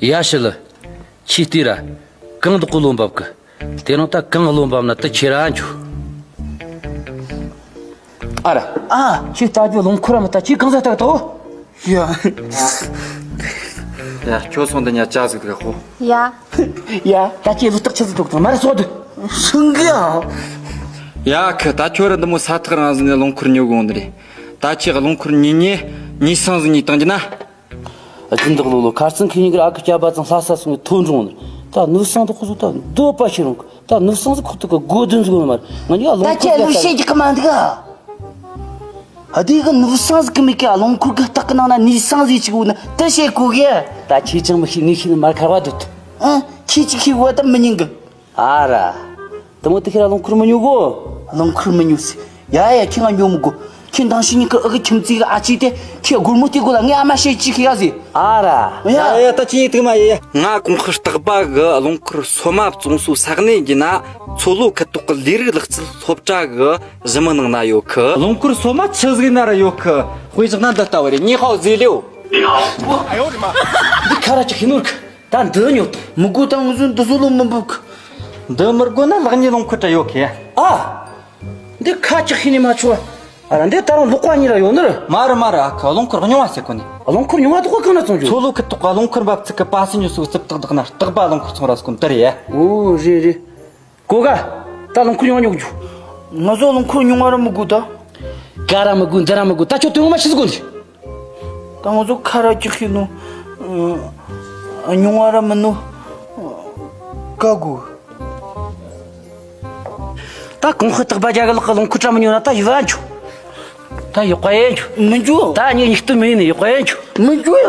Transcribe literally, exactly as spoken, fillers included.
ཡ་ཤི་ལི། ཁྱི་ལྟོས་ར། གང་འདུག་གི་བློ་འབབ་གི། དེ་རིང་ད་གང་བློ་འབབ་ན་དེ་ཁྱེར་ར་འགྱོ། ཨ་ར། ཨ། ཁྱོས་ལྟ་རྒྱུ་རླངས་འཁོར་ར་མི་ལྟ། ཁྱོས་གང་ཟག་ལྟ་གི་འདུག། ཡ། ཡ། ཁྱོད་སོང་དུ་ཉ་ཅག་ཟིག་ལྟ་གོ། ཡ། ཡ། ད་ཁྱོས་བློ་རྟགས་ཆི་ཟིག་འདུག་དང་མ་ར་སོགས་དུ། སུང་གི་ཡ། ཡ་ཁི། ད་ཁྱོད་ར་འདི་མོ་ས་ཐག་རིང་ཟིག་ནས་རླངས་འཁོར་ཉོ་གི་འོང་ནི་རེད། ད་ཁྱོས་རླངས་འཁོར་ཉོས་ཉོས་ཉོས་སང་ཟིག་ཉོས་བཏང་རྒྱུ་ན། སྦྱིན་བདག་ལོ་ལོ། ཁ་སང་ཁྱེད་གཉིས་ཀྱིས་ཨ་ཁུ་སྐྱ་པ་ཚང་ལྷ་ས་སོང་བའི་ཐོན་འགྲོ་ནི། ད་ནུབ་སང་དུ་ཁོ་ཚོ་ད་འདོད་པ་ཤི་རུང་། ད་ནུབ་སང་ཟིག་ཁོ་ཐུག་གི་སྒོ་བདུན་ཟིག་ཡོད་མ་རེད། ང་གཉིས་ཀ་ད་རླངས་ཁྱེད་འཁོར་ལུགས་བཤད་རྒྱུ་གི་མ་འདུག་ཨ། ཨ་དེ་གི་ནུབ་སང་ཟིག་གི་མི་གི་རླངས་འཁོར་གི་སྟེགས་གི་ནང་ན་ནུབ་སང་ཟིག་ཅིག་ཡོད་ན་དེ་བཤད་གོ་གི། ད་ཁྱེད་ཅང་མི་ཤེས། ངས་ཤེས་ནི་མར་ཁ་བ་འདུག། ཨ། ཁྱེད་ཅིག་ཤེས་གོ་ད་མི་ཉན་གི། ཨ་ར། དེ་མོ་དེ་ཁྱེད་ར་རླངས་འཁོར་མི་ཉོ་གོ། རླངས་འཁོར་མི་ཉོ་ཟེར། ཡ་ཡ། ཁྱེད་ང་ཉོ་མི་དགོ། ཁྱེད་འདང་ཞིག་ཉིད་ཀྱི་ཨ་གི་ཁྱིམ་མཚེས་ཀྱི་ཨ་ཅེ་དེ་ཁྱེད་སྒོར་མོ་སྟེར་དགོ་ལ། ངས་ཨ་མ་བཤད་ཅིག་ཤེས་ག་ཟེར། ཨ་ར། ཡ་ཡ། ད་ཁྱེད་ཡིན་དུས་མ་ཡ་ཡ། ང་གོང་ཁུལ་སྟག་པ་གི་རླངས་འཁོར་སོ་མ་བཙོང་སའི་ས་གནས་ཡིན་ན། མཚོ་ལྷོ་ཁུལ་ཐོག་གི་ལས་རིགས་ལག་རྩལ་སློབ་གྲྭ་གི་གཞི་མི་ནང་ན་ཡོད་གི། རླངས་འཁོར་སོ་མ་ཆི་ཟིག་ན་ར་ཡོད་གི། དཔེ་བཞག་ན་འདི་ལྟ་བུ་རེད། 你好 ཟེར་ལེའོ། འདི་ཁ་ར་ཅིག་ཤེས་ནོར་གི། ད་འདི་ཉོ་དང་། མི་དགོ། ད་ང་ཚོ་འདི་ཚོ་ལོ་མི་འབབ་གི། འདི་མི་དགོ་ན་ལག་གཉིས་རླངས་འཁོར་འདྲ་ཡོད་གི། ཨ། འདི་ཁ་ཅིག་ཤེས་ནི་མ་ཆོག་ཨ། ཨ་ར། འདི་ད་རུང་ལོག་པ་གཉིས་ར་ཡོད་ནི་རེད། མ་རེད་མ་རེད། ཨ་ཁུ། རླངས་འཁོར་རྙིང་བ་ཟེར་གོ་ནི། རླངས་འཁོར་རྙིང་བ་དག་གང་ན་བཙོང་རྒྱུ། མཚོ་ལྷོ་ཁུལ་ཐོག་གི་རླངས་འཁོར་འབབ་ཚིགས་གི་པ་སེ་ཉོ་སའི་རྩིབ་ཏག་ཏག་ན་སྟག་པ་རླངས་འཁོར་ཚོང་ར་ཟེར་གོ་ནི་དེ་རེད། ཨོ་རེད་རེད། གོ་ག། ད་རླངས་འཁོར་རྙིང་བ་ཉོ་རྒྱུ། ང་ཚོ་རླངས་འཁོར་རྙིང་བ་ར་མི་དགོ་ད། ག་ར་མི་དགོ། འདི་ར་མི་དགོ། ད་ཁྱོད་དོན་ངོ་མ་ཆི་ཟིག་དགོ་ནི། ད་ང་ཚོ་ཁ་ར་ཅིག་ཤེས་ནོ། ཨ། རྙིང་བ་ར་མིན་ནོ། ཀ་གོ། ད་གོང་ཁུལ་སྟག་པ་རྒྱ་གི་ལག་གི་རླངས་འཁོར་འདྲ་མི་ཉོ་ན་ད་ཡུལ་ལ་འགྱོ། ད་ཡག་པ་ཡིན་འགྱོ། མི་འགྱོ། ད་ངས་སྙིང་སྟོབས་མེད་ནི། ཡག་པ་ཡིན་འགྱོ། མི་འགྱོ།